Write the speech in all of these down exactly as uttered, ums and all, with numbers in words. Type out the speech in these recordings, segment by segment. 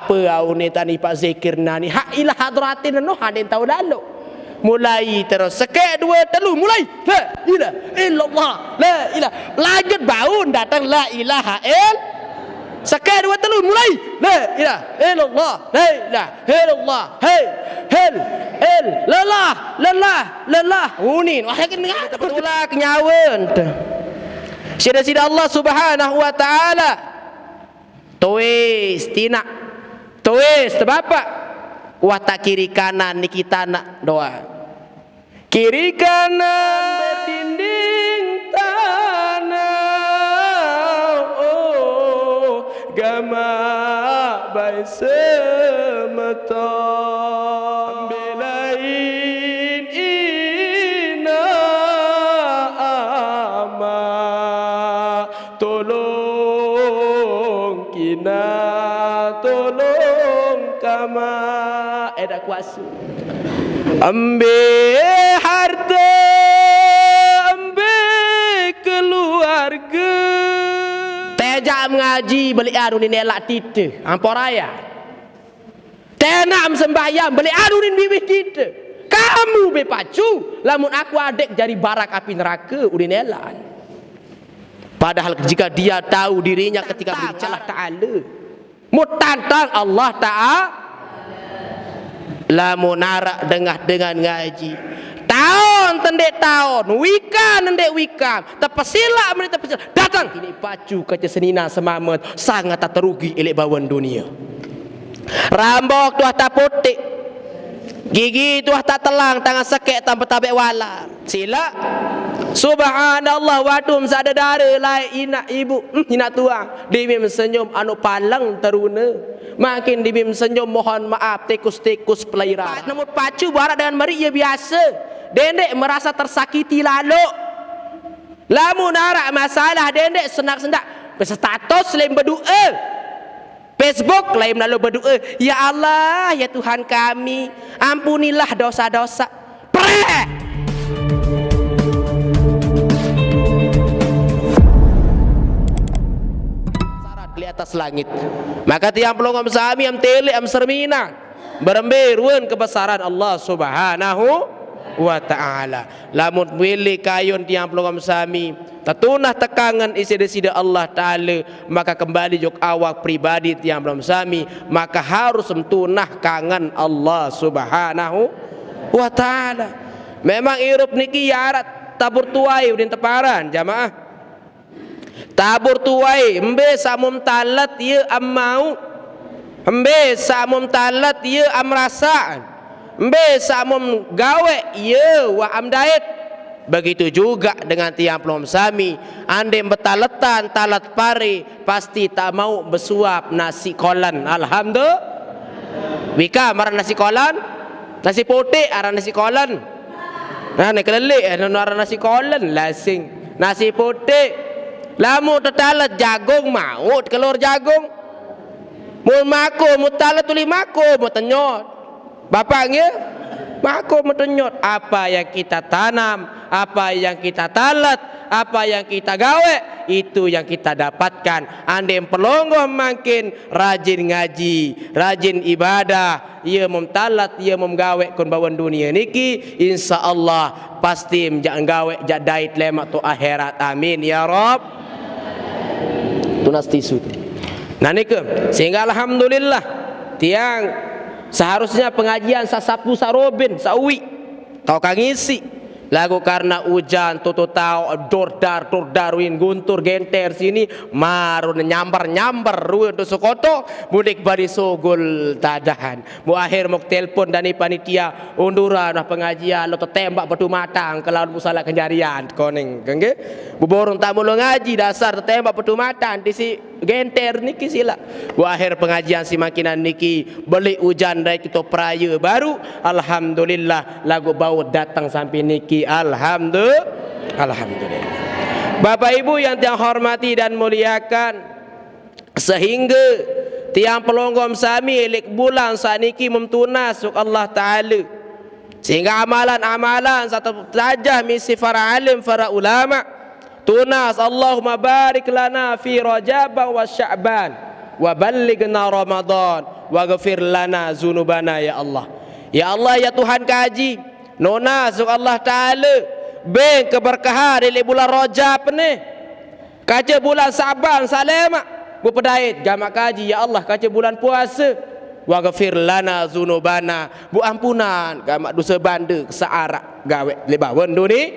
Pe aune tani pak zikir nani. Hak ilah hadratin no haden tau lalu. Mulai terus. Sekek dua telu. Mulai. La ilaha illallah. La ilaha. Lanjut baun datang la ilaha ill. Sekek dua telu. Mulai. La ilaha illallah. La ilaha illallah. Hei. Hel. El. Lelah. Lelah. Lelah. Unin. Wah, yakin dengar. Tolak nyawa ente. Sida-sida Allah Subhanahu wa Ta'ala. Tuis, tinak. Tuis, tebapak. Wah, tak kiri kanan niki tanah doa. Kiri kanan berdinding tanah. Oh, gamak bai semeton. Belain ina ama. Tolong kina, tolong kama. Eh, dak kuasa. Ambil harta, ambil keluarga. Tejak mengaji, beli anu ni nelak tite. Amporaya. Tenam sembahyang, beli anu ni bibih kita. Kamu bepacu, lamun aku adek jari barak api neraka, udah nelan. Padahal jika dia tahu dirinya ketika berbicara Ta'ala, mau tantang Allah Ta'ala, lamun arak dengah dengan ngaji. Taon tendek taon, wikan tendek wikan, tepesila meni tepesila. Datang kini pacu kaca senina semamet, sangat tak terugi elek bawan dunia. Rambok tuah tak putik, gigi tuah tak telang, tangan sekek tanpa tabek wala. Sila. Subhanallah, wadum sadadara lai inak ibu, hmm, inak tuang. Dimi senyum anu palang teruna. Makin dimi senyum mohon maaf tikus-tikus pelaira. Namun pacu barak dengan meri ia biasa. Dendek merasa tersakiti lalu. Lamun arak masalah dendek sendak-sendak. Status lain berdoa. Facebook lain lalu berdoa, "Ya Allah, ya Tuhan kami, ampunilah dosa-dosa." Prek! Sarat di atas langit. Maka tiang pelongom sami am tele am sermina. Berembe ruan kebesaran Allah Subhanahu wa Ta'ala. Lamun wili kayun tiang pelungguh sami, tetunah tekangen isi desida Allah Ta'ala, maka kembali jok awak pribadi tiang pelungguh sami, maka harus mentunah kangen Allah Subhanahu wa Ta'ala. Memang irup niki yarat tabur tuai udin teparan, jamaah. Tabur tuai, embe samum talet ye amau. Embe samum talet ye amrasa. Embe samum gawe ye wa amdait. Begitu juga dengan tiang pelom sami. Ande betaletan, talet pare, pasti tak mau besuap nasi kolen. Alhamdulillah. Wika marah nasi kolen. Nasi putih arah nasi kolen. Nah, ni kelelek, eh, nunu arah nasi kolen, lasing. Nasi putih. Lamun tetalet jagung, maut kelor jagung. Mun mako, mun talet tuli mako, mun tenyot. Bapak nge? Mako mun tenyot. Apa yang kita tanam, apa yang kita talet, apa yang kita gawe, itu yang kita dapatkan. Andai pelonggoh makin rajin ngaji, rajin ibadah, ia mem talat, ia mem gawe kon bawan dunia niki, insya Allah pasti menjak gawe jak dait lemak tu akhirat. Amin ya Rob. Tunas tisu. Nah nike, sehingga alhamdulillah tiang seharusnya pengajian sasapu sarobin sawi tau kangisi. Lagu karena ujan tutu tau dordar dordar win guntur genter sini marun nyambar nyambar ruin tu sukoto mudik bari sugul tadahan. Mu akhir muk telpon dani panitia, unduran nah pengajian lo tetembak batu matang kelawan musala kenjarian koneng kengge. Buborong tak mulo ngaji dasar tetembak batu matang di si genter niki sila. Mu akhir pengajian si makinan niki beli ujan dari kita peraya baru. Alhamdulillah lagu baut datang sampai niki. Alhamdulillah. Alhamdulillah. Bapak Ibu yang tiang hormati dan muliakan, sehingga tiang pelonggom sami elik bulan saniki memtunas suk Allah Ta'ala. Sehingga amalan-amalan satu tajah misi para alim, para ulama. Tunas, Allahumma barik lana fi Rajab wa Sya'ban wa ballighna Ramadan. Waghfir lana zunubana, ya Allah. Ya Allah, ya Tuhan kaji, nunas ung Allah Taala beng keberkahan ilek bulan Rajab ne. Kaca bulan Saban salemak, bu pedait gamak kaji, ya Allah, kaca bulan puasa. Waghfir lana zunubana, bu ampunan gamak dosa bande saq araq gaweq leq bawen duni-,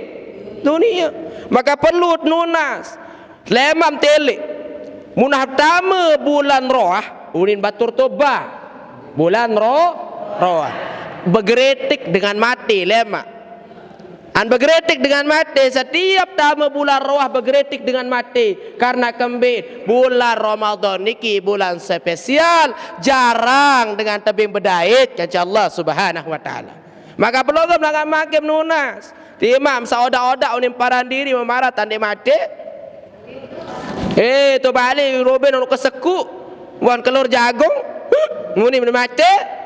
dunie. Maka perlu nunas. Lemaq telek. Munah tame bulan Roah, unin batur toba. Bulan Ro-, Roah. Begeretik dengan mate lemaq. An begeretik dengan mate, setiap tame bulan Roah begeretik dengan mate. Karena kembit, bulan Ramadan niki bulan spesial, jarang dengan tebeng bedait kance Allah Subhanahu wa Ta'ala. Maka pelungguh melangkah makin nunas. Timaq saq odak-odak unin paran diri memarat andeq mate. Eh, to bale Ruben ono kesekuk, wan kelor jagung, muni mate.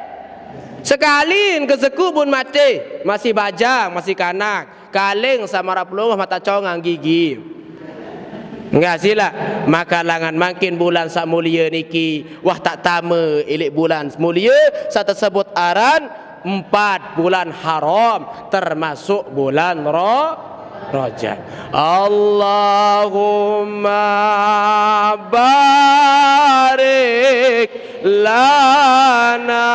Sekalin kesekuk bun mate, masih bajang, masih kanak. Kaling saq maraq pelungguh mata congang gigi. Enggak silaq, maka langan mangkin bulan saq mulie niki, wah taq tame ilek bulan mulie saq tesebut aran empat bulan haram, termasuk bulan Ro-, Rajab. Allahumma barik lana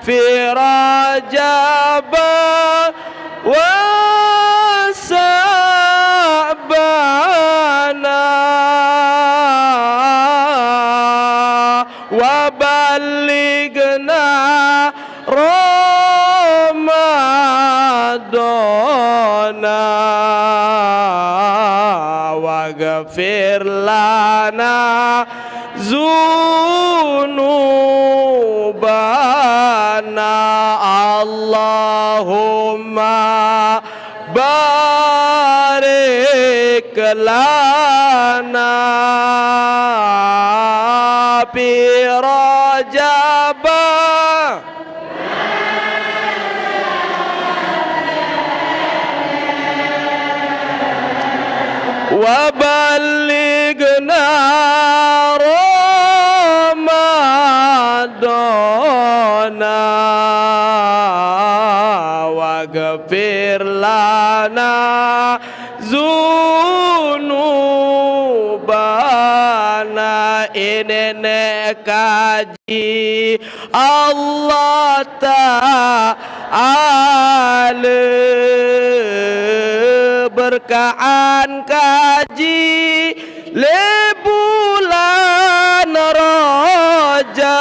fi Rajab wa Sa'bana wa ballighna Ramadana waghfir lana zunubana. Allahumma barik lana fi Rajab wa ballighna Ramadana waghfir lana zunubana. Ini ne kaji Allah Ta'ala berkaan kaji leq bulan Rajab,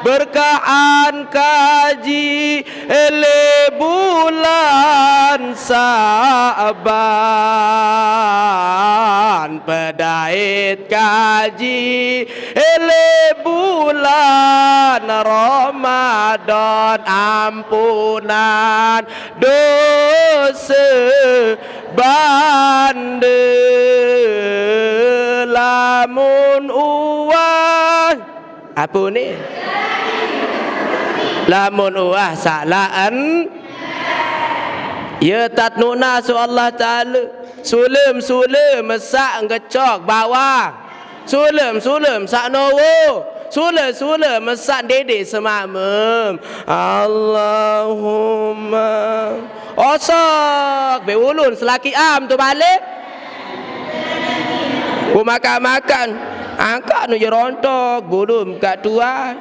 berkaan kaji leq bulan Sa'ban, pedait kaji leq bulan Ramadan, ampunan dose bande lamun uwah. Ape ne? Lamun uwah salaqen, ye tat nunas Allah Taala. Sulem-sulem saq ngecok bawang. Sulem-sulem saq nowo. Sule-sule mesaq dede semamem. Allahumma. Osok, be ulun selaki am tu balik. Ku makan-makan. Angkat nu je rontok, bulum kak tuan.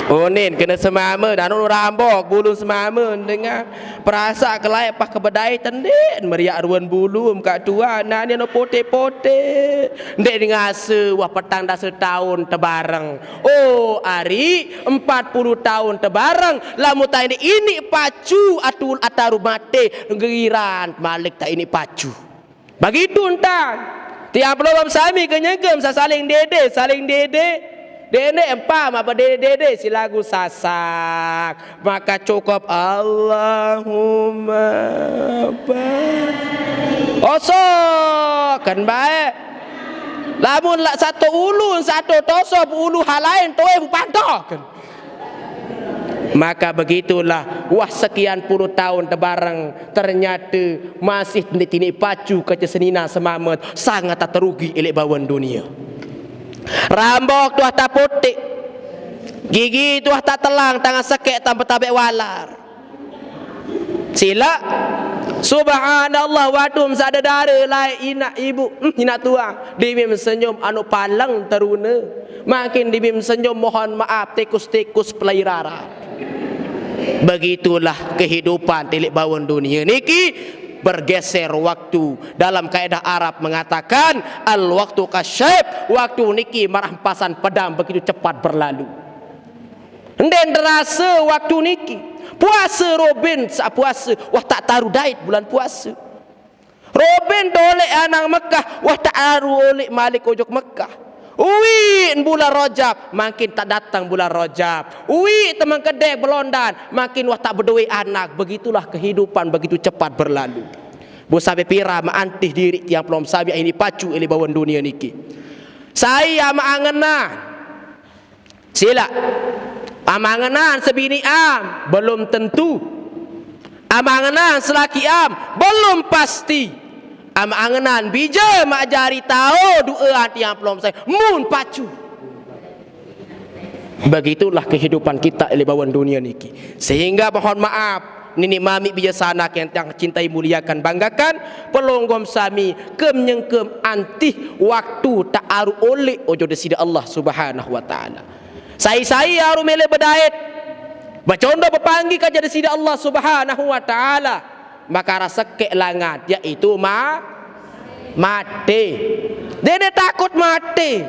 Unin kena semame, dan nu rambok, bulum semame dengan. Perasaq ke laeq pah kebedai tendeq meriaq ruen bulum kak tuan, nani no pote-pote. Ndeq ngase wah petang dase taun tebareng. Oh, ari empat puluh taun tebareng, lamun ta ini, ini pacu atul ataru mate, geriran malik ta ini pacu. Begitu entan. Tiang pelungguh sami kenyegem sasaling dede, saling dede. Dede empam apa dede-dede si lagu Sasak. Maka cukup Allahumma ba-, osok kan baik. Lamun lak satu ulu, satu tosok ulu halain toe bupantoken. Maka begitulah, wah, sekian puluh tahun tebareng, ternyata masih tini-tini pacu kaca senina semamet, sangat tak terugi elek bawen dunia. Rambok tuah tak putik, gigi tuah tak telang, tangan sekek tanpa tabek walar. Sila. Subhanallah, waduh, sada dara lai inak ibu, hmm, inak tuang. Dibim senyum anu palang teruna. Makin dibim senyum, mohon maaf, tikus-tikus pelai rara. Begitulah kehidupan tilik bawen dunia niki. Bergeser waktu. Dalam kaedah Arab mengatakan, al waktu kasyab, waktu niki marah empasan pedang, begitu cepat berlalu. Nden terasa waktu niki. Puasa robin saat puasa, wah, tak taruh dait bulan puasa. Robin tolek anang Mekah, wah, tak taruh olek malik ojok Mekah. Uwi bulan Rajab, makin tak datang bulan Rajab. Uwi teman kedai belondan, makin wah, tak bedoi anak. Begitulah kehidupan, begitu cepat berlalu. Bu sabe pira maantih diri tiang pelom sabi ini pacu elek bawen dunia niki. Saya maangenan. Sila. Amangenan sebini am, belum tentu. Amangenan selaki am, belum pasti. Amangenan bija mak jari tao dua tiang pelom saya. Mun pacu. Begitulah kehidupan kita elek bawen dunia niki. Sehingga mohon maaf, nini mami bijaksana yang tiang cintai, muliakan, banggakan, pelonggom sami, kem nyengkem antih waktu tak aru oleh ojo Desida Allah Subhanahu wa Ta'ala. Sai-sai aru mele bedait, bacondo bepanggi kaja Desida Allah Subhanahu wa Ta'ala, maka rasa kek langat, yaitu ma mate. Dede takut mate.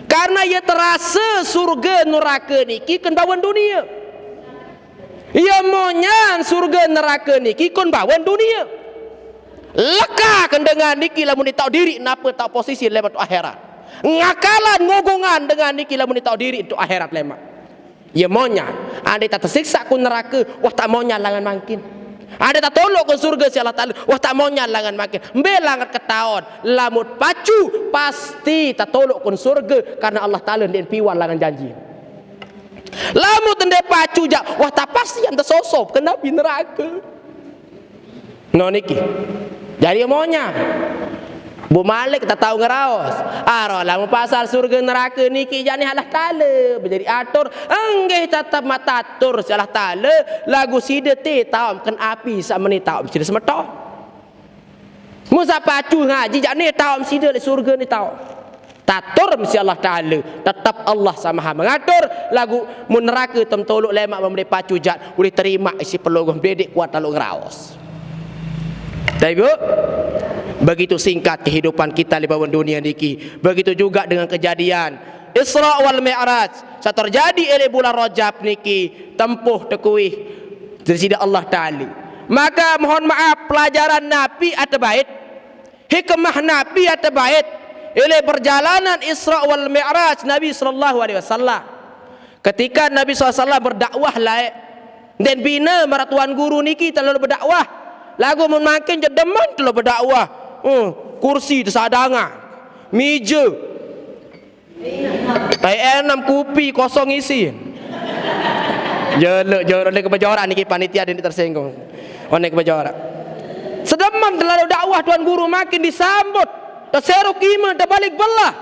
Karena ia terasa surga neraka niki ken bawen dunia. Ia monyan surga neraka niki kon bawen dunia. Leka ken dengan niki lamun ditau diri napa tau posisi lemat tu akhirat. Ngakalan ngogongan dengan niki lamun ditau diri tu akhirat lemat. Ia monyan, andai tak tersiksa ku neraka, wah, tak monyan langan mangkin. Andai tak tolok ku surga si Allah Ta'ala, wah, tak monyan langan mangkin. Mbe langan ketaon, lamut pacu pasti tak tolok ku surga karena Allah Ta'ala ndik piwan langan janji. Lamut nde pacu jak, wah, tak pasti yang tersosop ke napi neraka. No niki. Jadi monya. Bu Malik tak tahu ngeraos. Aro lamun pasal surga neraka niki jani Allah Ta'ala. Menjadi atur. Enggih tetap mata atur si Allah Ta'ala. Lagu sida ti tahu ken api sak meni tahu sida semeton. Musa pacu ngaji jani tahu sida le surga ni tahu. Tatur mesti Allah Ta'ala. Tetap Allah samaha mengatur. Lagu mun neraka tem tolok lemak memberi pacu jat. Boleh terima isi pelogong bedek kuat lalu ngeraos. Tapi bu, begitu singkat kehidupan kita di bawah dunia niki. Begitu juga dengan kejadian Isra wal Mi'raj. Saat terjadi elek bulan Rajab niki, tempuh tekuih dari sida Allah Ta'ala. Maka mohon maaf, pelajaran napi atau bait, hikmah napi atau bait, elek perjalanan Isra wal Mi'raj Nabi sallallahu alaihi wasallam. Ketika Nabi sallallahu alaihi wasallam berdakwah lae, den bina maratuan guru niki terlalu berdakwah. Lagu mun makin jedeman terlalu berdakwah. Hmm, kursi tersadangan. Mija. Tai enam kupi kosong isi. Jelek, jelek, oleh kebejorak niki panitia ini tersinggung. Oleh kebejorak. Sedeman terlalu dakwah tuan guru makin disambut. Terseruk iman, terbalik belah.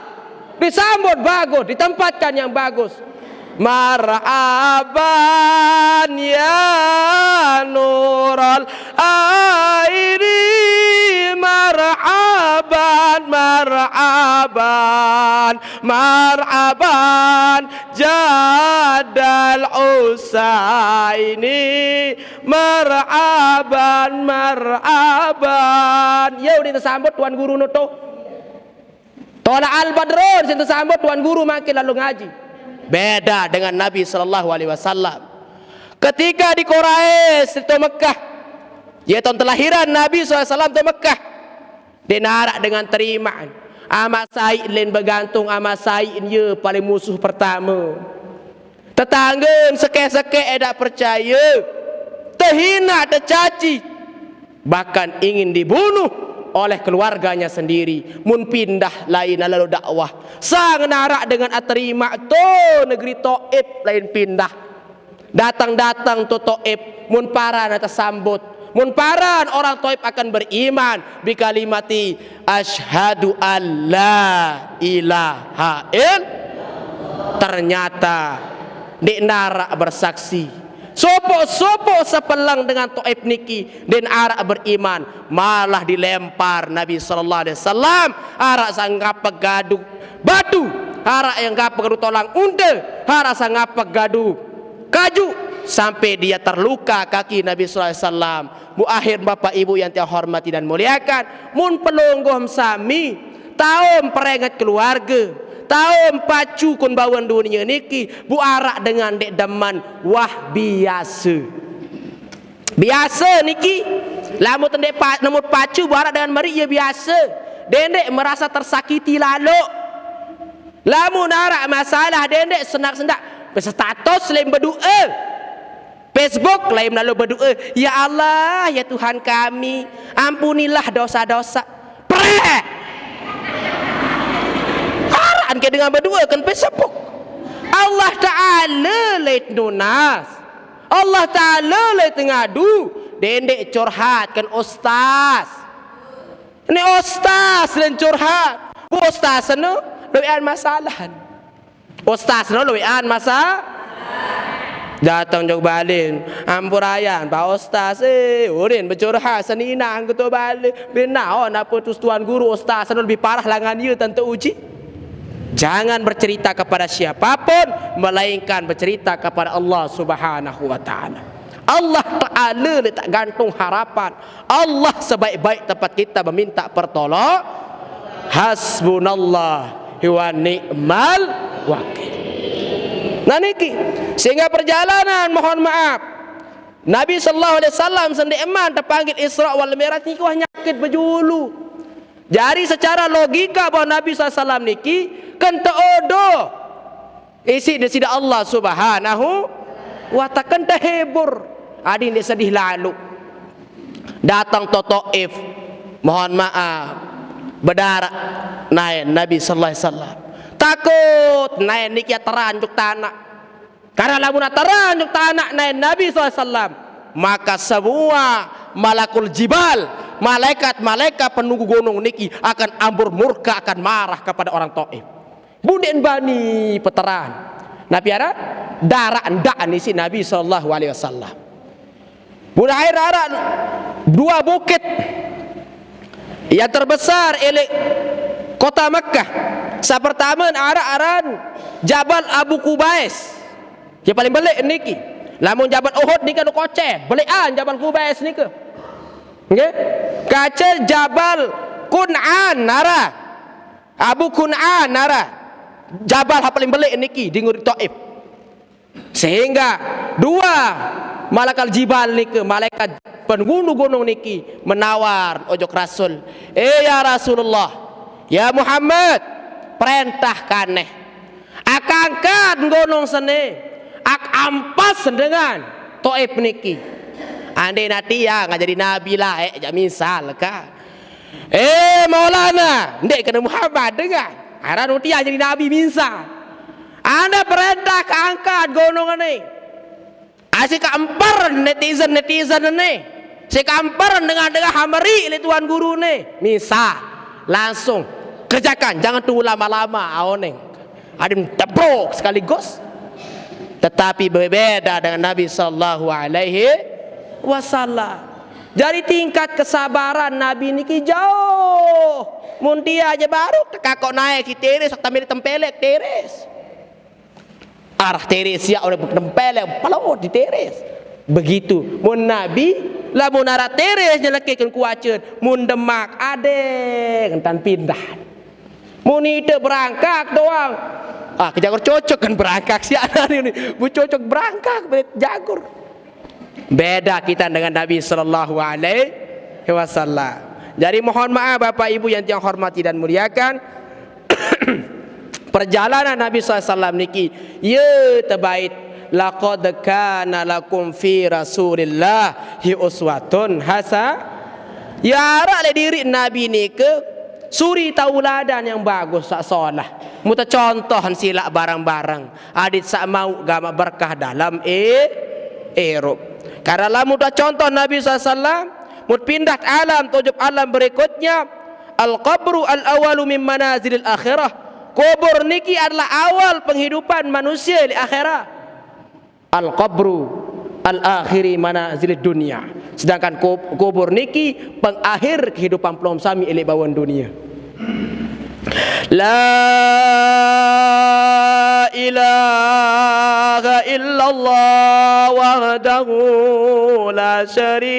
Disambut bagus, ditempatkan yang bagus. Marhaban ya nural aini, marhaban, marhaban, marhaban, jadal Usaini, marhaban, marhaban. Ya udah tersambut tuan guru nuto. Tola al badrun, situ sambut tuan guru makin lalu ngaji. Beda dengan Nabi sallallahu alaihi wasallam. Ketika di Quraisy itu Mekah, ya tahun kelahiran Nabi sallallahu alaihi wasallam itu Mekah. Dia narak dengan terima. Amat Said lain bergantung, Amat Said ya paling musuh pertama. Tetangga sekek-sekek eh tak percaya, terhina, tercaci, bahkan ingin dibunuh oleh keluarganya sendiri. Mun pindah lain lalu dakwah. Sang narak dengan aterima tu negeri Taif lain pindah. Datang-datang to Taif, mun paran tasambut. Mun paran orang Taif akan beriman bi kalimati asyhadu alla ilaha ill. Ternyata ndeq naraq bersaksi. Sopoq-sopoq sepeleng dengan Taif niki ndeq araq beriman, malah dilempar Nabi sallallahu alaihi wasallam, araq saq ngapek gadu batu, araq yang ngapek gadu tolang unte, araq saq ngapek gadu kaju, sampai dia terluka kaki Nabi sallallahu alaihi wasallam. Bu akhir, Bapak Ibu yang tiang hormati dan muliakan, mun pelungguh sami, taom perenget keluarge, taom pacu kun bawen dunie niki, bu araq dengan ndeq demen, wah biase. Biase niki, lamun ndeq pa-, lamun pacu bu araq dengan meriq, ye biase. Dendeq merasa tersakiti laloq. Lamun araq masalah, dendeq sendak-sendak bestatus leq bedoe. Facebook leq melalo bedoe, "Ya Allah, ya Tuhan kami, ampunilah dosa-dosa." Preh! Araq ke dengan bedoe ken Facebook. Allah Taala leq nunas. Allah Taala leq tengadu. Dendeq curhat ken ustaz. Ni ustaz leq curhat. Bu ustaz no dowean masalah. Ustaz no dowean masa-, dateng jok balen, "Ampurayan, Pak Ustaz, eh, ulin becurhat senine anggeto balen. Benaon ape tus Tuan Guru ustaz no lebih parah langan ie tante uji?" Jangan bercerita kepada siapapun, melainkan bercerita kepada Allah Subhanahu wa Ta'ala. Allah Ta'ala leq taq gantung harapan. Allah sebaik-baik tempat kita meminta pertolong. Hasbunallah wa ni'mal wakil. Nah niki, sehingga perjalanan, mohon maaf, Nabi sallallahu alaihi wasallam sendeqman tepanggil Isra wal Mi'raj niki wah nyakit bejulu. Jari secara logika bahwa Nabi sallallahu alaihi wasallam niki ken teodo isiq Deside Allah Subhanahu wa Ta'ala, ken tehibur. Adi ndeq sedih laloq. Dateng to Taif, mohon maaf, bedaraq naen Nabi sallallahu alaihi wasallam. Takut naen niki ateran jok tanaq. Karena lamun ateran jok tanaq naen Nabi sallallahu alaihi wasallam, maka semua malakul jibal, malaikat-malaikat penunggu gunung niki akan ambur murka, akan marah kepada orang Taif. Bundeq bani peteran. Napi araq? Daraq ndaq isiq Nabi sallallahu alaihi wasallam. Budah air araq dua bukit yang terbesar eleq kota Makkah. Saq pertame araq aran Jabal Abu Kubais. Ye paling beleq niki. Lamun Jabal Uhud niki anu kocen, beleqan Jabal Kubais nike. Nggih. Kace Jabal Kun'an araq. Abu Kun'an araq. Jabal saq paling beleq niki di nguri Taif. Sehingga dua malakal jibal nike, malaikat penunggu gunung niki menawar ojok Rasul, "Eh, ya Rasulullah, ya Muhammad, perentah kaneh. Ak angkat gunung sene, ak ampas dengan Taif niki." Andeqne tiang jari nabi laeq, jaq misal ka. "Eh, Maulana, ndeq kene Muhammad dengan. Aran tiang jari nabi, misal. Ane perentah ke angkat gunung ne. Asiq ke emper netizen-netizen ne. Siq ke emper dengan-dengan hameri leq Tuan Guru ne. Misal, langsung kerjakan, jangan tunggu lama-lama, aoneng." Adin tebrok sekaligus. Tetapi berbeda dengan Nabi sallallahu alaihi wasallam. Jari tingkat kesabaran Nabi niki jauh. Mun tiang jaq baruq tekakok nae siq teres, saq tame tempelek teres. Arah teres siaq oleh tempelek, palo di teres. Begitu. Mun Nabi, lamun arah teres nyelekeken kuace, mun demak adeng entan pindah. Mun ite berangkak doang, ah, ke Jagur cocok kan berangkak siaq nani ni. Bu cocok berangkak, belet Jagur. Beda kita dengan Nabi sallallahu alaihi wasallam. Jadi mohon maaf Bapak Ibu yang tiang hormati dan muliakan, perjalanan Nabi sallallahu alaihi wasallam niki, ye tebait, "Laqad kana lakum fi Rasulillahi uswatun hasa-," ye araq leq diriq Nabi nike Suri tauladan nyang bagus saq solah. Mut contoh silaq bareng-bareng. Adit saq mauq gamaq berkah dalem i-, irup. Karena lamun contoh Nabi sallallahu alaihi wasallam, mut pindah alam, tujub alam berikutnya, al-qabru al-awalu min manazilil akhirah. Kubur niki adalah awal penghidupan manusia di akhirat. Al-qabru al-akhiri manazilid dunya. Sedangkan ku-, kubur niki pengakhir kehidupan pelungguh sami leq bawon dunie. La ilaha illallah wahdahu la syarikalah.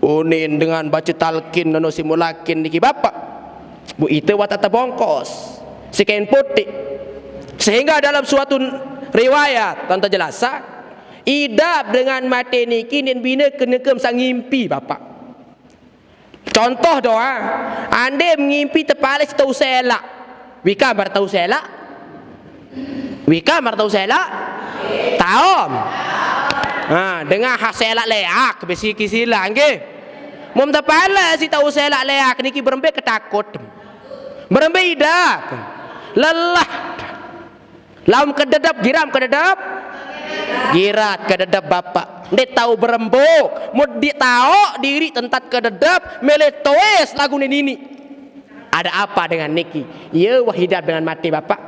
Unin dengan bace talqin nono si mulakin niki, Bapak. Bu ite watak tebongkos si kain putik. Sehingga dalam suatu riwayat, tante jelasa, idap dengan mate niki nin bine kenekem saq ngimpi, Bapak. Contoh doang, ande ngimpi tepale si tau selaq. Wika mar tau selaq? Wika mar tau selaq? Taom. Nah, dengah hak selaq leaq, besi ki silaq, nggih. Mum tepale si tau selaq leaq niki berembe ketakut. Berembe idap. Lelah. Laun kededep, giram kededep. Girat kededep, Bapak. Ndeq tao berembuk. Mut di taoq diriq tentat kededep, mele toes laguq nini. Ada apa dengan niki? Ye wah idap dengan mate, Bapak.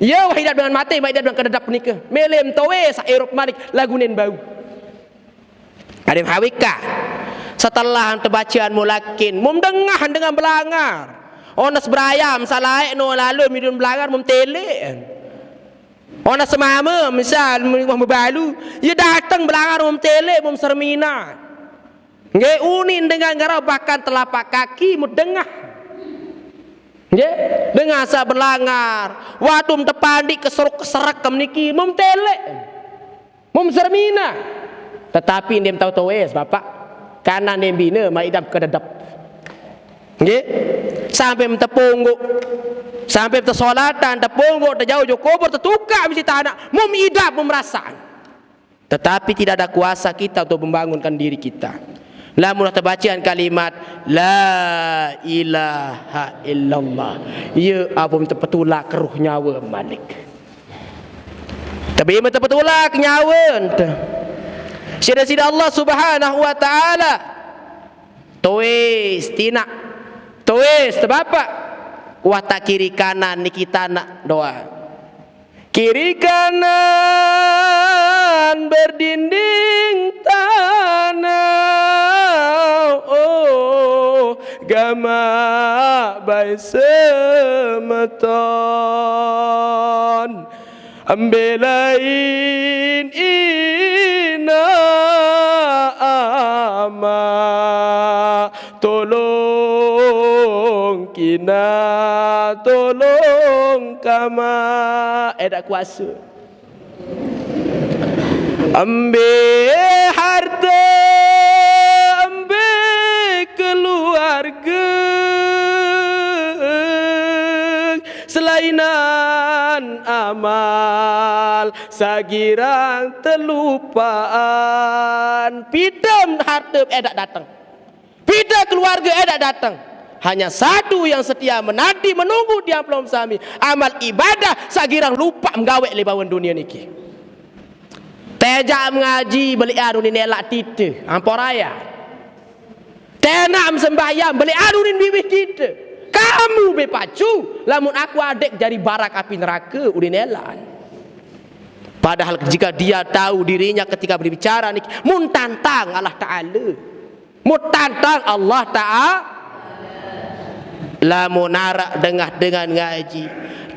Ye wah idap dengan mate, maq idap dengan kededep nike. Mele toes saq irup malik laguq nin bau. Adim hawika. Setelah tebacean mulakin, mum dengah dengan belangar. Onas berayam, salaeq no lalo midun belangar, mum teleq. Onas semame, misal, mum mebalu, ye dateng belangar, mum teleq, mum sermina. Nggih, unin dengan ngerau bahkan telapak kaki mum dengah. Nggih, dengan saq belangar. Waduh, mum tepandiq keseruk keserek niki, mum teleq. Mum sermina. Tetapi ndeqm tao toes, Bapak. Karena ndeqm bine maq idap kededep. Nggih. Sampe mum teponggoq. Sampe mum tesolatan, teponggoq, tejauq jok kubur, tetukaq misi tanaq. Mum idap, mum merasaq. Tetapi tidak ada kuasa kita untuk membangunkan diri kita. Lamun tebacean kalimat, "La ilaha illallah." Ye apum tepetulak ruh nyawe malik. Tapi mete petulak nyawen te. Side-side Allah Subhanahu wa Ta'ala. Toes tinaq. Toes te bapak. Wah, tak kiri kanan niki tanaq doang. Kiri kanan berdinding tanah. Oh, gamaq bae semeton. Mbe lain inaq amaq, tulung kinaq, tulung kamaq. Eh, dak kuasa. Mbe harte, mbe keluarge, selainan amal sagirang telupaan. Pite harte edak dateng. Pite keluarge edak dateng. Hanya satu yang setia menanti, menunggu di amplop sami. Amal ibadah sagirang lupaq menggaweq leq bawon dunie niki. Tejaq mengaji beleq anu nine laq tite, amporaya. Tenaq sembahyang beleq anu nin biwih tite. Kamu be pacu, lamun aku adeq jari barak api nerake, unin elan. Padahal jika dia tahu dirinya ketika berbicara niki, mun tantang Allah Ta'ala. Mun tantang Allah Ta'ala. Lamun araq dengah dengan ngaji.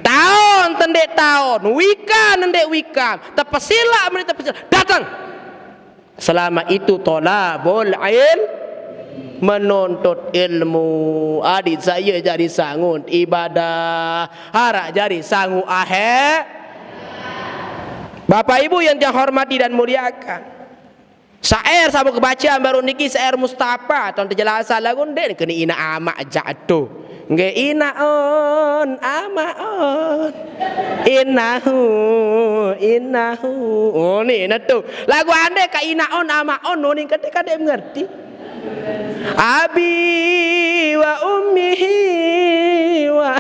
Taon tendeq taon, wikan tendeq wikan, tepesilaq mendeq tepesilaq, dateng. Selama itu tolabul ilm, menuntut ilmu. Adeq saq ie jari sangun ibadah, araq jari sangu ahe. Bapak Ibu yang saya hormati dan muliakan, syair sampun kebacean baruq niki syair Mustafa, taun tejelasan laguq ndeq kene inaq amaq jaq to. Nggih, inaq on, amaq on. Innahu, innahu. Oh, ni, nah tu. Laguq ande ka inaq on, amaq on, oh, ni kadek-kadek mengerti. Abi wa ummihi wa.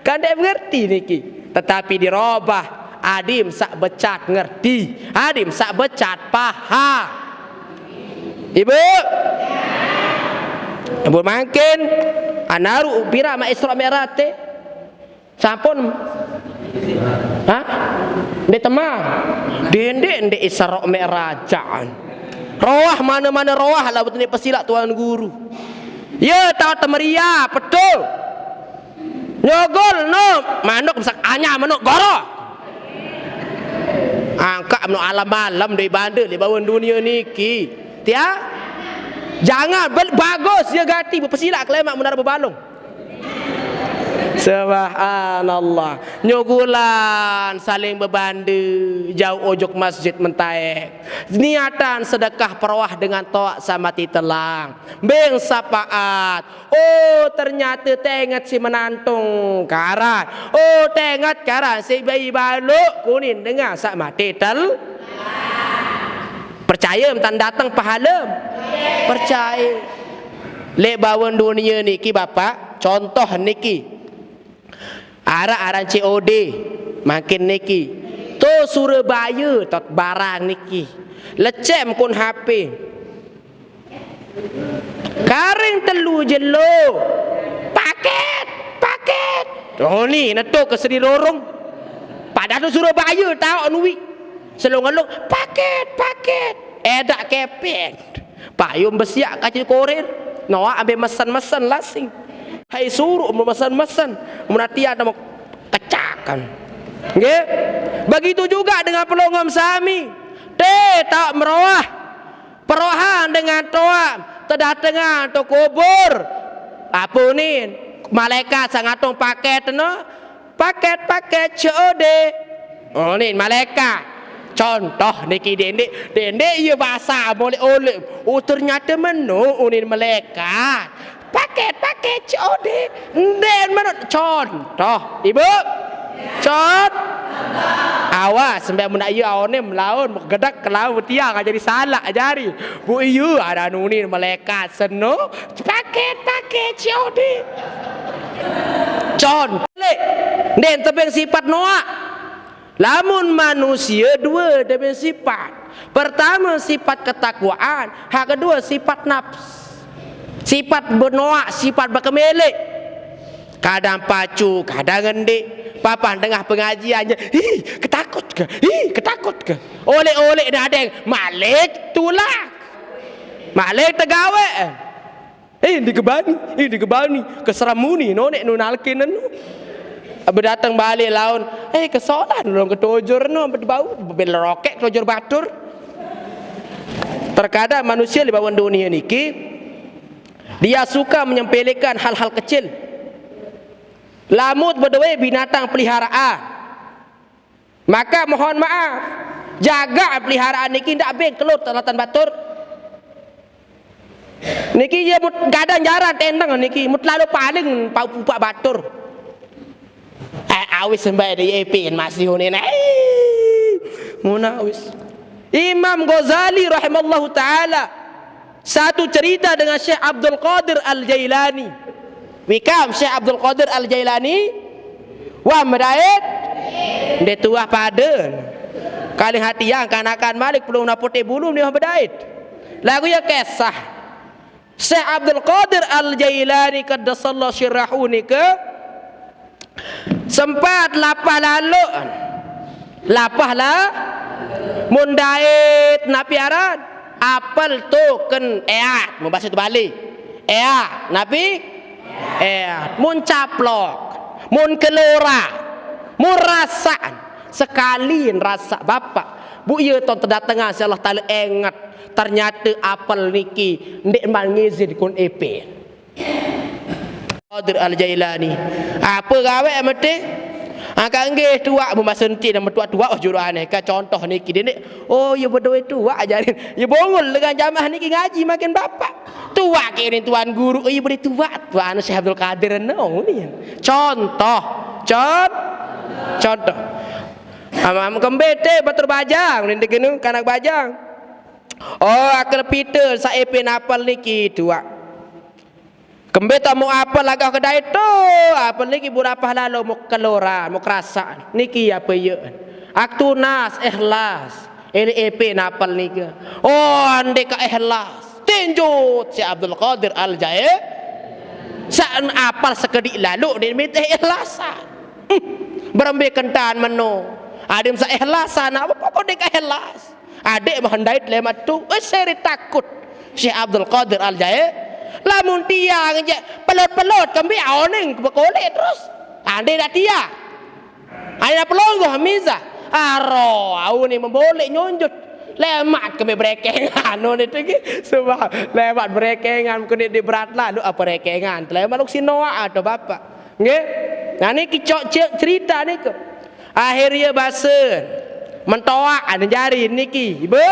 Kan ndeq mengerti niki. Tetapi dirobah, adim saq becat ngerti, adim saq becat paham. Ibu? Ibu mangkin, anaru pira maq Isra Mi'raj te? Sampun? Hah? Ndeq temah? Dendeq, ndeq Isra Mi'rajaan. Roah, mane-mane roah lah, betul ndeq pesilaq Tuan Guru. Ye, taoq temeriah, betul. Nyogol, no, manuk besak anyar manuk goroq. Angkaq meno alam-alam doi bande leq bawen dunie niki. Tiang? Jangan, bel-, bagus, ye gati, bepesilaq kelemaq menara bebalung. Subhanallah. Nyogulan saling bebande, jauq ojok masjid mentaeq. Niatan sedekah peroah dengan toaq sama titelang. Mbeng syafaat. Oh, ternyate tenget si menantung karan. Oh, tenget karan si bayi balok kuning dengan saq mate tel. Percaye entan dateng pahalem? Percaye. Leq bawen dunie niki, Bapak, contoh niki. Araq aran C O D, mangkin niki. To Surabaya tot barang niki. Lecem kun H P. Karing telu jelo. Paket, paket. Oh ni, netuk ke Seri Rorong. Padahal to Surabaya taoq nui. Selung-elung, paket, paket. Edaq kepeng. Payung besiaq kace korir. Noaq ambe mesen-mesen lasing. Hai suruq mesen-mesen. Mun ati ada mau kecakan. Nggih. Begitu juga dengan pelungguh sami. Te taoq meroah. Perohan dengan toaq. Tedatengan to kubur. Ape unin? Malaikat saq ngatung paket no. Paket, paket C O D. Oh, unin malaikat. Contoh niki dendeq, dendeq ye basaq molek-olek. Oh, ternyate meno unin malaikat. Paket, paket C O D. Ndeq meno contoh, Ibu. Con. Awas, sampai mun ye aonem laun, gedek kelaun tiang, jadi salaq jari. Bu, iye, aran unin malaikat seno. Paket, paket C O D. Con. Leq. Ndeq tebeng sipat noaq. Lamun manusie due tebeng sipat. Pertame sipat ketakwaan, hak kedue sipat nafs. Sipat benoaq, sipat bekemeleq. Kadang pacu, kadang ndeq. Papan tengah pengajian je, "Ih, ketakut ke? Ih, ketakut ke?" Olek-olek nadeng, malik tulak. Malik tegaweq. Eh, digebani, eh, digebani. Keserem muni, noneq nu nalkin enu. Bedateng balik laun, eh, kesolan ulun ketojor no, bau, bel rokek ketojor batur. Terkadang manusia leq bawen dunie niki, dia suka menyepelekan hal-hal kecil. Lamun bedoe binatang peliharaan, maka mohon maaf, jagaq peliharaan niki ndaq beng kelut telatan batur. Niki ye mut kadang jarang tendeng niki, mut lalo paling pau pupaq batur. Eh, awis mbae de epin masih unin. Eh, mun awis. Imam Ghazali rahimallahu taala satu cerita dengan Syekh Abdul Qadir Al-Jailani. Wikam Syekh Abdul Qadir Al-Jailani, wah medait, ndeq tuah paden. Kaling hatiang kanakan malik pelung napote bulu ni wah bedait. Lagu ye kisah. Syekh Abdul Qadir Al-Jailani qaddasallahu sirrahu nike sempat lapah laloq. Lapah la-, mun dait napi aran? Apel token eat, mun base Bali. Eat, napi? Eat. Mun caplok, mun kelora, mun rasaq, sekali rasaq Bapak. Bu, ye ton tedatengan siq Allah Taala enget. Ternyate apel niki ndeqman ngizin kun epe. Qadir Al-Jailani. Ape gaweq mete? Angkaq nggih tuaq, mun base enti name tuaq-tuaq, oh, juru aneh. Ka contoh niki dendeq. Oh, ye bedoe tuaq, ajarin. Ye bongol dengan jamaah niki ngaji makin bapak. Tuaq ke ni tuan guru, oh, ye bedoe tuaq. Tuaq anu Syekh Abdul Qadir no, ni. Contoh. Con-, contoh. Am-, am kembe te batur bajang, ni degenu kanak bajang. Oh, akel pite saq epe napel niki tuaq. Kembe tau mau apel lagak kedai tu, apel niki berapa lalu mau keluaran, mau kerasan. Niki apa ya? Aktunas, ikhlas. Ini epe napel nika. Oh, ande ka ikhlas. Tinjut si Abdul Qadir Al Jai. Saan apel sekedik lalu ni minta ikhlasan. Hmm. Berembe kentan meno. Adim sa ikhlasan, apa kau dek ikhlas? Adek mah hendai lemat tu, eh, seri takut. Syekh Abdul Qadir Al Jai, lamun tiang je pelot-pelot kembi aoning bekolek terus. Ande dah tiang. Ande dah pelonggoh miza. Aro, au ni membolek nyonjot. Lemat kembi berekengan, anu ni tu ki. Sebab lemat berekengan, kena di berat lalu apa rekengan. Lemat luk si Noah atau bapak. Nggih. Nah, niki cok ce-, cerita niku. Akhir ye basen. Mentoak anu jari niki, Ibu.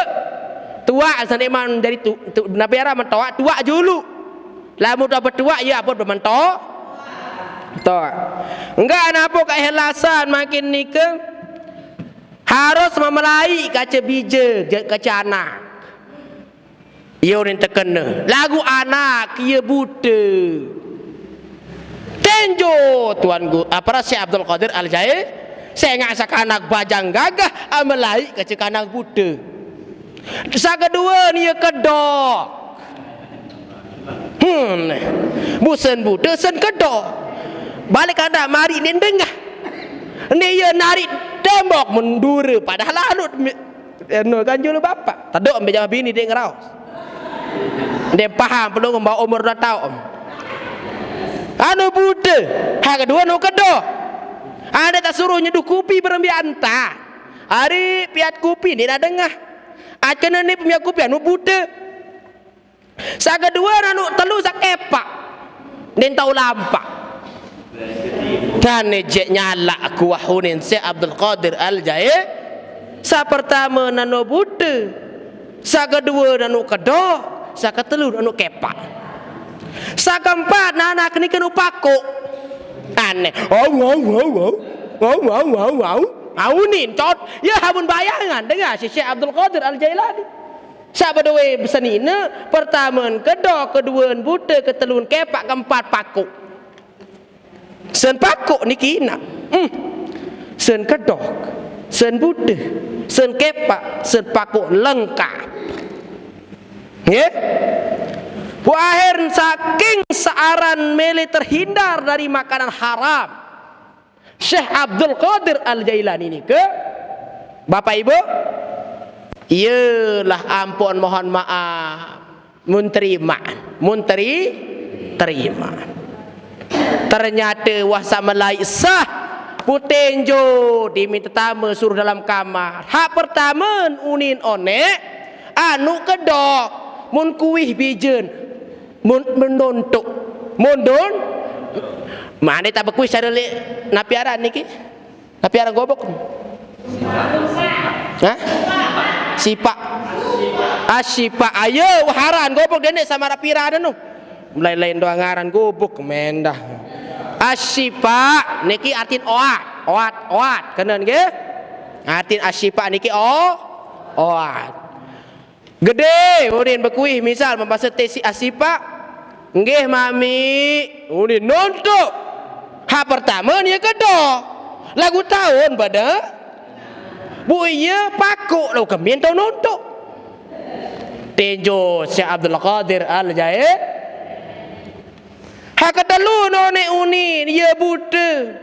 Tuak saneman jari tu, tu napi aran mentoak tuak julu. Lamun tu apa tuak ye apa bementok. Toak. Enggak napa keikhlasan makin nika harus memelai kaca bija, je-, kaca anak. Iya unin tekena. Lagu anak iya buta. Tenjo Tuan Gu-, apa, Syekh Abdul Qadir Al Jai, sengak sakanak bajang gagah, amelai kecekanak buta. Sakadua ni iya kedok. Hmm, neh. Busen buta, sen kedok. Balik kandak mari ni dengah. Ni iya narik tembok mendura, padahal anut mi-, anu ganjul bapak. Tedok ambil jawab bini dek ngeraos. Dia paham, perlu ngembau umur dua tahun. Anu buta, ha kedua nu kedok. Ada tak suruh nyeduh kupi berembi anta. Hari piat kupi ni dah dengah. Acana ni pemiat kupi anu buta. Sakadua anu telu sakepak. Nin tau lampak. Dan ejek nyalak kuah unin Syekh Abdul Qadir Al Jai. Sapertama nano buta. Sakadua nano kedok. Sakatelu nano kepak. Sakeempat nanak ni kenu pakuk. Aneh. Au, au, au, au. Au, au, au, au. Au nin, cot. Ya, hamun bayangan. Dengar si Syekh Abdul Qadir Al Jailani. Sak bedoe besenina, pertamen kedok, keduan buta, ketelun kepak, keempat pakuk. Sen pakuk niki nak. Hmm. Sen kedok, sen buta, sen kepak, sen pakuk lengkap. Nggih? Wahir saking searan mele terhindar dari makanan haram. Syekh Abdul Qadir Al Jailani nike, Bapak Ibu, iyalah ampun mohon maaf, mun terima, mun teri-, terima. Ternyata wah samelai sah, putenjo diminta tama suruh dalam kamar. Hak pertama unin onek, anu kedok, mun kuih bijen, mun mendontok, mundun, mana tak bekuih cara lek napi aran niki? Napi aran gobok? Hah? Sipak. Ah, sipak. Ayo, haran gobok dene sama rapi aran nu. Lain-lain doang ngaran gobok mendah. Asipak niki artin oat, oat, oat. Kenen nggih? Artin asipak niki o-, oat. Gede, unin bekuih misal membasa tesi asipak. Nggih, Mami. Unin nontok. Hak pertama ni kedok. Lagu tahun pada. Bu iya pakuk lo kemien tau nontok. Tenjo Syekh Abdul Qadir Al Jai. Hak ketelu nonek unin, iya buta.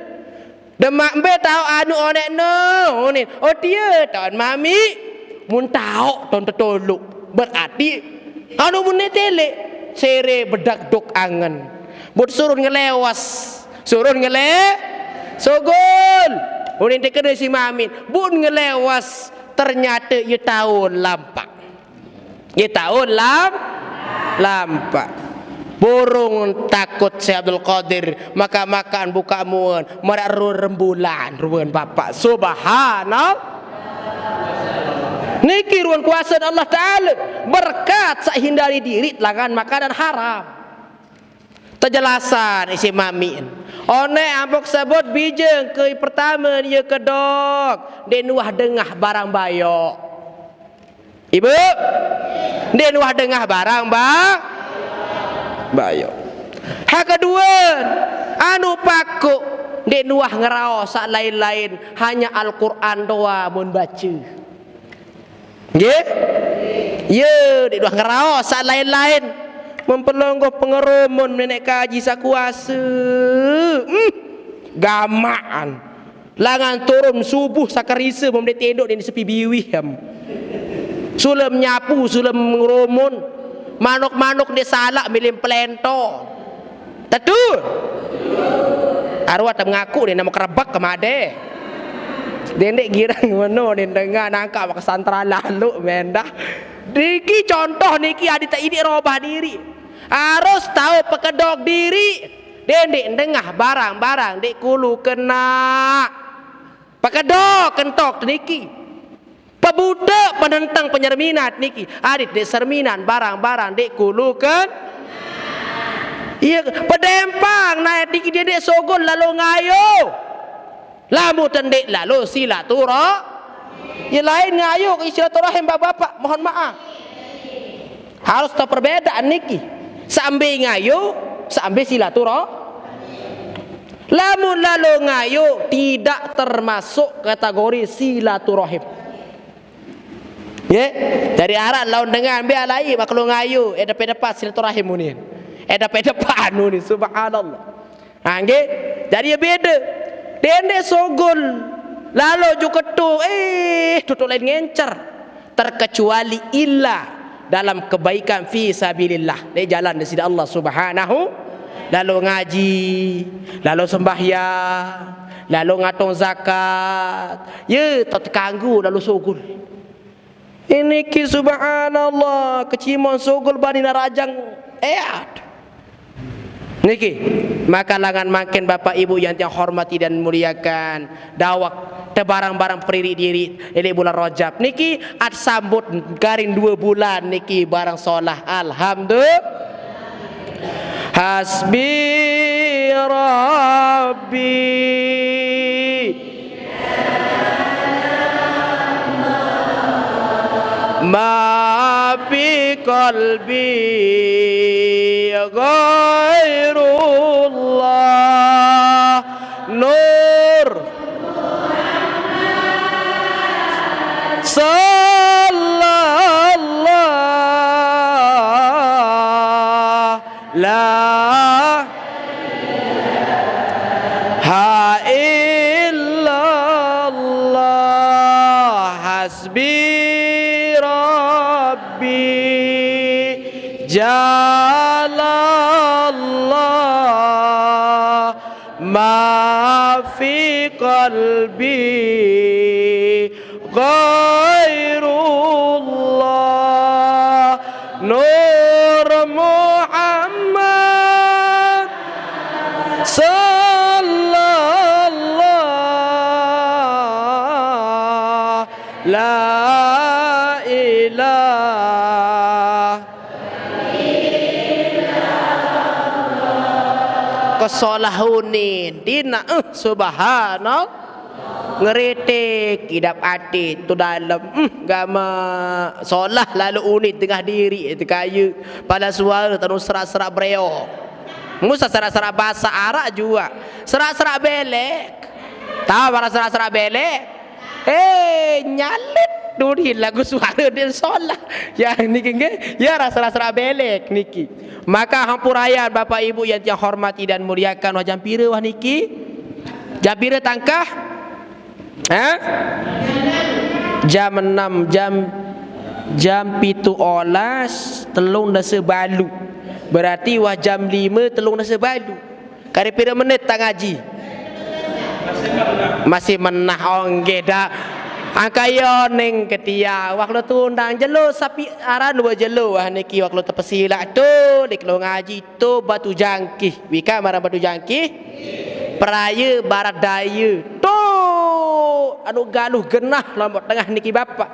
Demak mbe tau anu onek no, unin. Oh, dia taon Mami. Mun tau ton tetoluk. Berarti anu mun ne tele. Sere bedak dok angen. But surun ngelewas. Surun ngele-, sogol. Unin tekene si Mamin. But ngelewas. Ternyata ia taun lampak. Nggih, taun lam-, lampak. Burung takut Syekh Abdul Qadir, maka makan buka muen, marak ru rembulan, ruan bapak. Subhanallah. Niki ruan kuasa Allah Ta'ala. Berkat sak hindari diri langan makanan haram. Tejelasan isi Mamin. Onek ampok sebut bijeng ke pertama dia kedok. Dia nuah dengah barang bayok. Ibu, dia nuah dengah barang ba-, bayok. Ha kedue, anu pakoq, ndeq nuah ngeraos saq lain-lain, hanya Al-Qur'an doang mun bace. Nggih? Ye, ndeq nuah ngeraos saq lain-lain. Mempelongoh pengerumun neneq kaji saq kuase. Hmm, gamaqan. Langan turun subuh sakerise, mem ndeq tindoq ndeq sepi biwih, em. Sulem nyapu, sulem ngerumun. Manuk-manuk ndeq salaq mele pelento. Tetu? Aruq te mengaku ndeq nemu kerebek kemade. Dendeq girang meno ndeq dengah nangkaq wak kesantral lalu mendah. Niki contoh niki, adeq te idiq robah diriq. Harus tao pekedok diriq. Dendeq dengah barang-barang ndeq kulu kena. Pekedok kentok niki. Pebute penenteng penyerminan niki. Adeq ndeq serminan barang-barang ndeq kulu ken-, Iya, pedempang nae niki dendeq sogol lalo ngayo. Lamun te ndeq lalo silatura-, ye lain ngayo ke silaturahim, Bapak-bapak, mohon maaf. Harus tahu perbedaan niki. Sambil ngayo, sambil silatura-, lamun lalo ngayo tidak termasuk kategori silaturahim. Ye, dari araq laun dengan be alai maklo ngayo, eh, depe-depan silaturahim unin. Eh, depe-depan unin, subhanallah. Ha, nggih. Jari ye bede. Dendeq sogol. Lalo ju ketu, eh, tutuq lain ngencer. Terkecuali illa dalam kebaikan fi sabilillah. Leq jalan Deside Allah Subhanahu, lalo ngaji, lalo sembahyang, lalo ngatong zakat. Ye, tao tekanggo lalo sogol. Niki subhanallah, kecimon sogol bani narajang eat. Niki, maka langan mangkin Bapak Ibu yang tiang hormati dan muliakan, dawek tebarang-barang periri diri leq bulan Rajab. Niki at sambut garing due bulan niki barang solah. Alhamdulillah. Hasbi Rabbi ma fi qalbi ghairullah. Nur. Sallallahu la ilaha illallah, hasbi Rabbi jalallah, ma fi qalbi ghairullah, Nur Muhammad sallallahu la ilaha. Kesolah unin, dina, eh, subhanallah. Ngeritik, idap ati, tu dalem, hmm, gamaq solah lalo unin tengah diriq, tekaye. Pala suare tanu serak-serak bereok. Musa serak-serak basaq araq juaq. Serak-serak belek. Tao araq serak-serak belek? Eh, nyalit duri lagu suare din solah. Ya, niki nggih, ya, serak-serak belek niki. Maka hampurayan Bapak Ibu yang tiang hormati dan muliakan, wah jam pire wah niki? Jam pire tangkah? Hah? Jam enam, jam, jam pitu olas, telung dase balu. Berarti wah jam lime, telung dase balu. Kari pire menit taq ngaji? Masih menah, oh, nggih dah. Angkaya ning ketia, wah lo tundang jelo sapi aran due jelo, wah niki wah lo tepesilaq tu, dik lo ngaji. Tu Batu Jangkih. Wikan maraq Batu Jangkih? Peraye Barat Daye. Tu anu galuh genah Lombok Tengah niki, Bapak.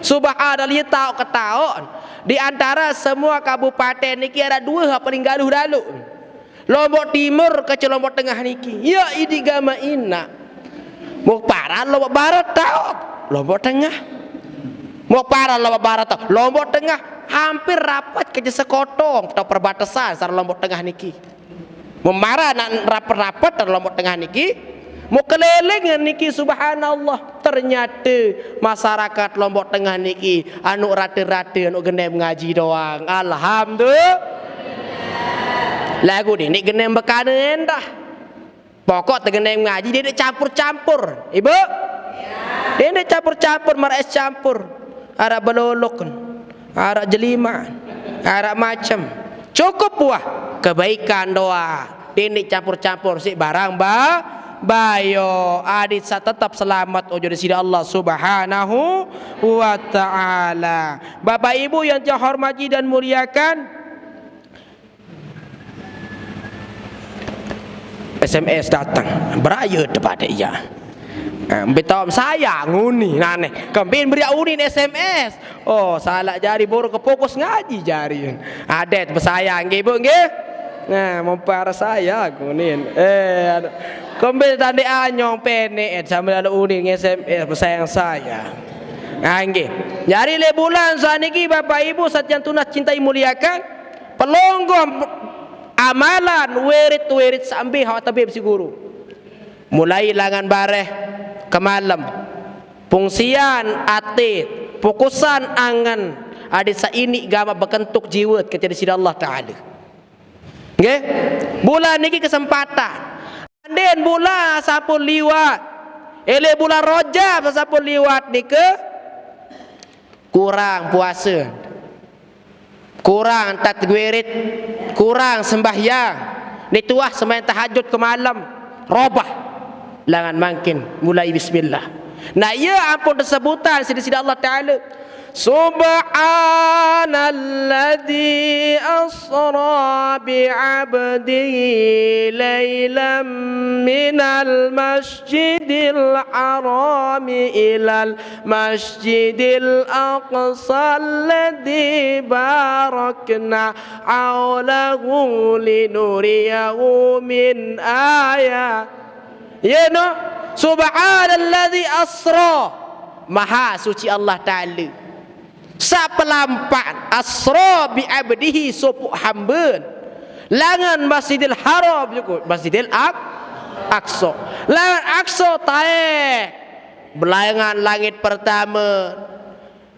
Subhanallah, ye taoq ketaoq. Di antara semua kabupaten niki araq due saq paling galuh lalo. Lombok Timur kance Lombok Tengah niki. Ye idiq gamaq inaq. Muq paran Lombok Barat taoq, Lombok Tengah. Muq paran Lombok Barat taoq, Lombok Tengah. Hampir rapat ke sekotong atau perbatasan sare Lombok Tengah niki. Memara nak rapat-rapat dari Lombok Tengah niki, mau keliling niki, subhanallah, ternyata masyarakat Lombok Tengah niki anu rata-rata anu genem ngaji doang. Alhamdulillah. Lagu ni, ni genem bekana endah. Pokok tegenem ngaji, dia dek campur-campur. Ibu? Dia dek campur-campur, marah es campur. Arah belolok, arah jelima, arah macam. Cukup buah kebaikan doa. Dia dek campur-campur si barang ba bayo. Adit sa tetap selamat ojo di sida Allah Subhanahu wa Ta'ala. Bapak Ibu yang saya hormati dan muliakan, S M S datang, beraya tepada iya. Ah, betom saya nguni nane. Kembin beri unin S M S. Oh, salah jari baru ke fokus ngaji jari. Adet bersayang nggih, Bu, nggih. Nah, mempar saya ngunin. Eh, aduh. Kembin tande anyong pene, eh, sambil ada unin S M S bersayang saya. Ah, nggih. Jari le bulan saniki, Bapak Ibu, satyan tunas cintai muliakan. Pelonggoh amalan wirid-wirid sambil hawat tabib si guru. Mulai langan bareh ke malam. Pungsian ati, pukusan angan, adi saini gama bekentuk jiwet kecil sida Allah Ta'ala. Nggih? Bulan niki kesempatan. Andin bulan sampun liwat. Ele bulan Rajab sampun liwat nika, kurang puasa, kurang tatgwirit, kurang sembahyang. Ni tuah sembahyang tahajud ke malam, robah. Langan mangkin mulai bismillah. Nah, iya ampun tesebutan sida-sida Allah Ta'ala. Subhanalladzi asra bi'abdihi lailam minal masjidil harami ilal masjidil aqsa alladzi barakna haulahu linuriyahu min ayat. Ya no, subhanalladzi asra. Maha suci Allah Ta'ala. Sapelampat asra bi abdihi, sopuk hamban. Langan Masjidil Haram juga, Masjidil Aq-, Aqsa. Langan Aqsa taek. Belangan langit pertama.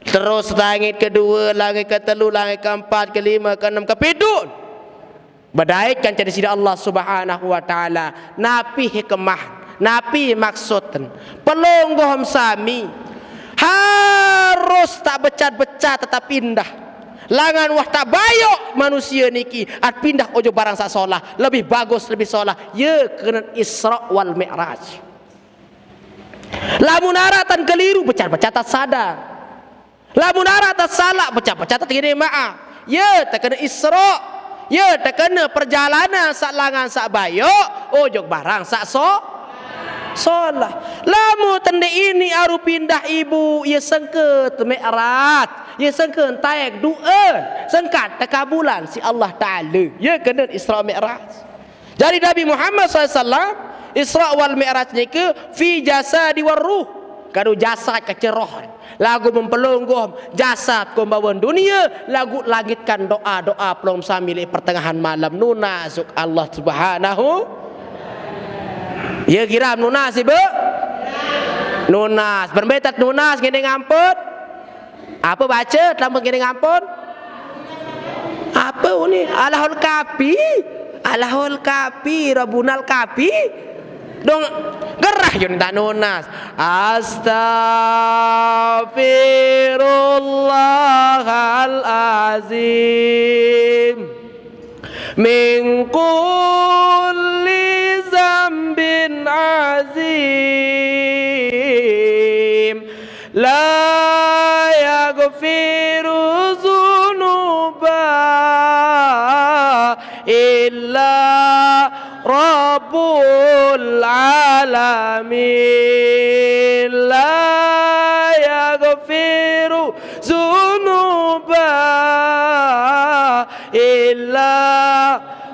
Terus langit kedua, langit ketelu, langit keempat, kelima, keenam, kepitu. Bedait kan jadi sida Allah Subhanahu wa Ta'ala. Napi hikmah, napi maksud. Pelonggoh sami harus tak becat-becat tetap indah. Langan wah tak bayok manusia niki at pindah ojo barang sak solah, lebih bagus, lebih solah. Ya kena Isra wal Mi'raj. Lamun aratan keliru, becat-becat tak sadar. Lamun aratan salah, becat-becat tak kena maaf. Ya terkena Isra, ya terkena perjalanan sak langan sak bayok, ojok barang sak so solah. Lamun tende ini aru pindah ibu, ya sengke Mi'raj, ya sengke taek du'en, sengkat tekabulan si Allah Ta'ala. Ya kena Isra Mi'raj. Jadi Nabi Muhammad sallallahu alaihi wasallam Isra wal Mi'raj nika fi jasadi war ruh. Kadu jasad keceroh. Lagu mempelungguh jasad kumbawan dunia, lagu langitkan doa-doa pelong sambil pertengahan malam nunasuk Allah Subhanahu. Ya kira nunas ibu. Nunas. Berbetat nunas gini ngampun. Apa baca? Terlambat gini ngampun. Apa uni? Alahul kapi. Alahul kapi, Rabunal kapi. Dong gerah yo tak nunas. Astaghfirullahalazim min kulli zambin azim. La yaghfiru dzunuba illa Rabbul alamin. La yaghfiru dzunuba illa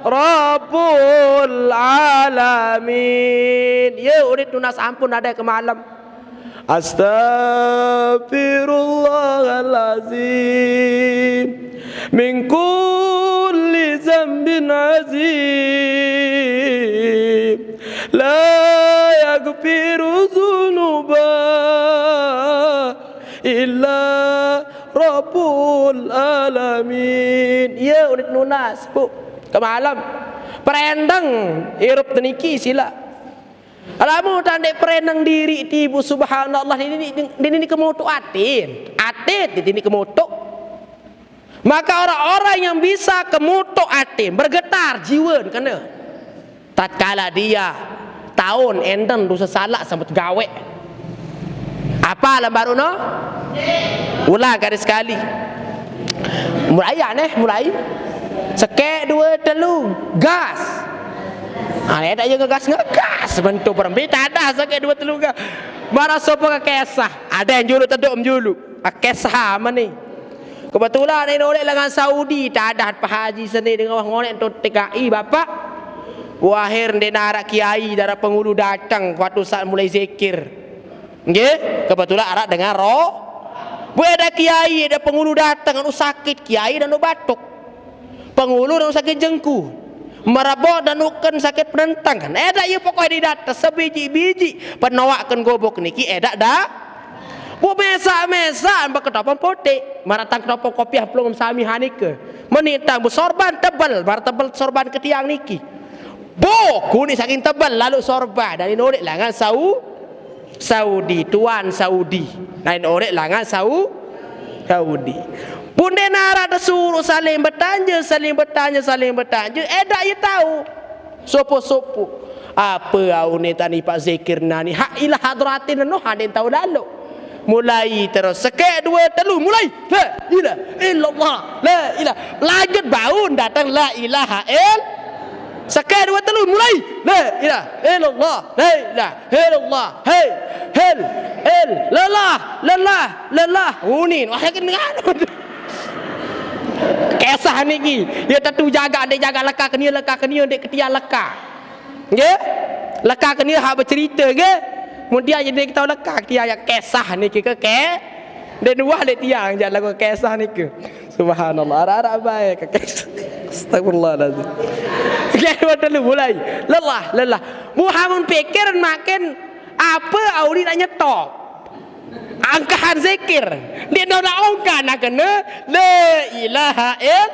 Rabbul alamin. Ya, urit nunas ampun ada ke malam. Astaghfirullahalazim min kulli dzambin azim. La yaghfiru dzunuba illa Rabbul alamin. Ya, ulit nunas, Bu. Kemalem. Perendeng irup teniki sila. Lamun tandek perendeng diri ti, Bu, subhanallah, ini, ini, ini kemutuk atin. Atin, ini kemutuk. Maka orang-orang yang bisa kemutuk atin, bergetar jiwa kena. Tatkala dia taun enten dosa salak sampai gawe. Apa lam baru no? Ulang kali sekali. Mulai ya neh, mulai. Sekek dua telu, gas. Ah, tak je ngegas, ngegas. Bentuk berembi, tak ada sekek dua telu gas. Marah sopo ke kesah. Ada yang julu teduk menjulu. Ah, kesah mana ni? Kebetulan ini oleh lengan Saudi, tak ada Pak Haji seni dengan wah ngonek tu T K I, Bapak. Wahir ndek narak kiai, darah pengulu datang waktu saat mulai zikir. Nggih, kebetulan arak dengan roh. Bu, ada kiai, ada pengulu datang, anu sakit, kiai dan batuk. Pengulu dan sakit jengku. Merabot dan uken sakit penentang kan. Edak iya pokok di data sebiji-biji penoaken gobok niki edak dah. Bu, mesak-mesak beketopong potek, maratang ketopong kopiah pelungem sami hanike. Menitang bu sorban tebel, mar tebel sorban ketiang niki. Bu, kuning saking tebel lalu sorban dan ini oleh langan sau Saudi, tuan Saudi. Lain orek langan Sau-, Saudi. Pun dek narak disuruh saling bertanya, saling bertanya, saling bertanya. Eh, dak ye tahu. Sopo-sopo. Apa au ni tani Pak Zikir nani? Hak ilah hadratin no haden tahu lalu. Mulai terus. Sekek, dua, telu. Mulai. La ilaha illallah. La ilah. Lanjut baun datang la ilaha ill. Sekek, dua, telu. Mulai. La ilaha illallah. La ilaha illallah. Hei. Hel. El. Lelah. Lelah. Lelah. Unin. Wah, yakin dengan. Kisah niki. Ya tentu jaga, dek jaga leka kenia, leka kenia, dek ketia leka. Nggih? Leka kenia hak bercerita, nggih? Kemudian jadi kita leka ketia ya kisah niki ke ke. Dek dua dek tiang jak lagu kisah niki. Subhanallah, arak-arak baik ke kisah. Astagfirullahalazim. Okey, dua telu mulai. Lelah, lelah. Muhammad pikir makin apa audi nak nyetop. Angkahan zikir. Dia nak ongkah nak kena la ilaha ill.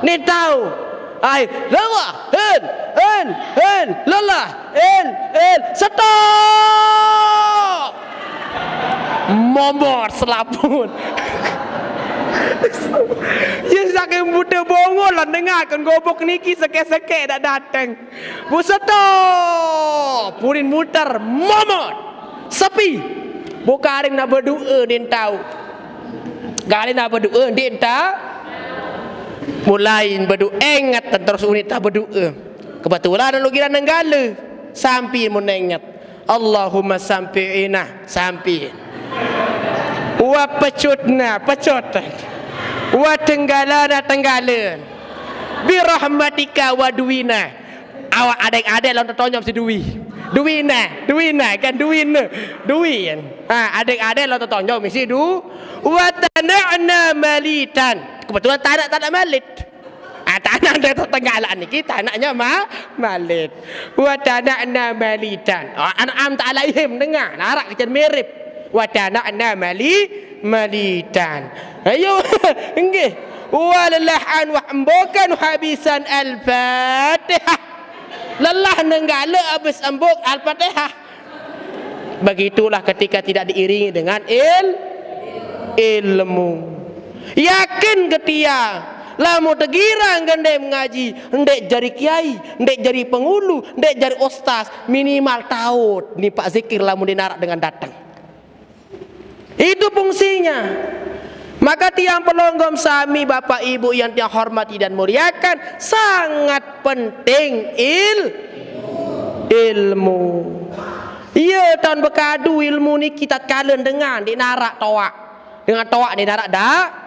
Ni tahu. Ai, lelah, hel, hel, hel, lelah, hel, hel, stop. Momor selaput. Ya saking buta bongol lah dengarkan gobok niki sekek-sekek dak datang. Bu stop. Purin muter, momor. Sepi. Bukaring nak berdoa, din tahu. Kali nak berdoa, din tahu. Mulai berdoa, ingat terus unit tak berdoa. Kebetulan lalu kira nenggala. Sampai menengat. Allahumma sampi'ina, sampai. Wa pecutna, pecut. Wa tenggalana, tenggala. Birahmatika wa duwina. Awak adek-adek lawan tetonjong mesti duwi. Duwina, duwina, kan duwina. Duwin. Ha, adek-adek lawan tetonjong mesti du. Wa tana'na malitan. Kebetulan tanak, tanak malit. Ah, tanak dia tetanggalan niki, tanaknya ma-, malit. Wa tana'na malitan. Ah, anak am tak alaihim dengar. Narak kecil mirip. Wa tana'na mali-, malitan. Ayo, nggih. Wa lelahan wa embokan habisan Al-Fatihah. Lelah nenggala habis embok Al-Fatihah. Begitulah ketika tidak diiringi dengan il-, ilmu. Yakin ketia, lamun tegirang gendem ngaji, ndek jari kiai, ndek jari pengulu, ndek jari ustaz, minimal taut ni pak zikir lamun dinarak dengan datang. Itu fungsinya. Maka tiang pelonggom sami, Bapak Ibu yang tiang hormati dan muliakan, sangat penting il-, ilmu. Iya, taun bekadu ilmu niki tatkala dengan dek narak toak. Dengan toak dek narak dak.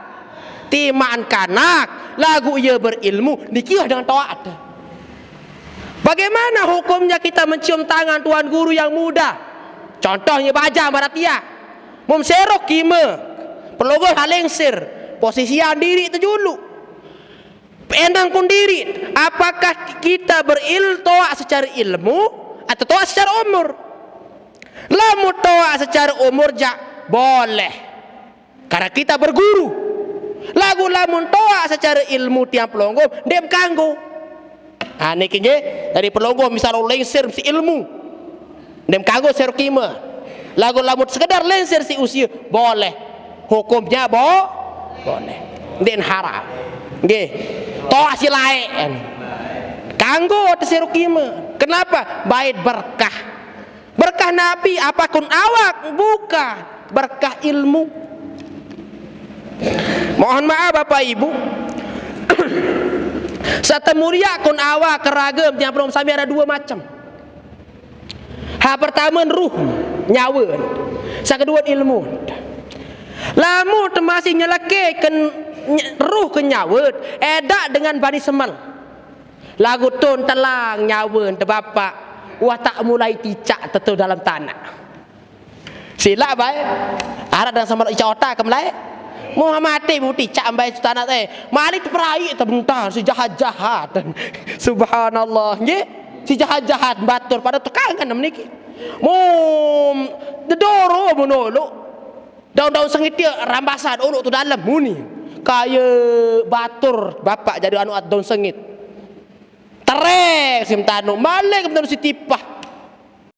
Timaan kanak, lagu iya berilmu, niki dengan toak ada. Bagaimana hukumnya kita mencium tangan tuan guru yang muda? Contoh nye bajang baratia. Mum serok kime. Pelongo haleng sir. Posisi andiri tejulu. Enang kun diri, apakah kita beril toa secara ilmu atau toa secara umur? Lamun toa secara umur jak boleh. Karena kita berguru. Lagu lamun toa secara ilmu tiang pelongo, dem kanggo. Ah, niki nggih, dari pelongo misal lengser si ilmu. Dem kanggo serok kime. Lagu lamun sekedar lengser si usia, boleh. Hukumnya bo, boleh. Nggih haram. Nggih. Toa si laen. Kanggo te serok kime. Kenapa? Bait berkah. Berkah napi, apakun awak buka berkah ilmu. Mohon maaf Bapak Ibu. Satemuriakun awak keragam tiang pelongo sami ada dua macam. Ha pertama ruh nyawa. Sa kedua ilmu. Lamun te masih nyelekeken ny- ruh ke nyawa, edak dengan bani semal. Lagu tun telang nyawa te bapak, wah tak mulai ticak tetu dalam tanah. Silak bae. Arak dengan sama icak otak ke melai. Muhammad mati buti cak ambai tu tanah teh. Malik perai tebentar si jahat-jahat. Subhanallah, nggih. Si jahat-jahat batur pada tekangan meniki. Mum dedoro menolok. Daun-daun sengit dia rambasan uluk tu dalam muni. Kaya batur bapak jadi anu daun sengit. Terek si mentanu, malik mentanu si tipah.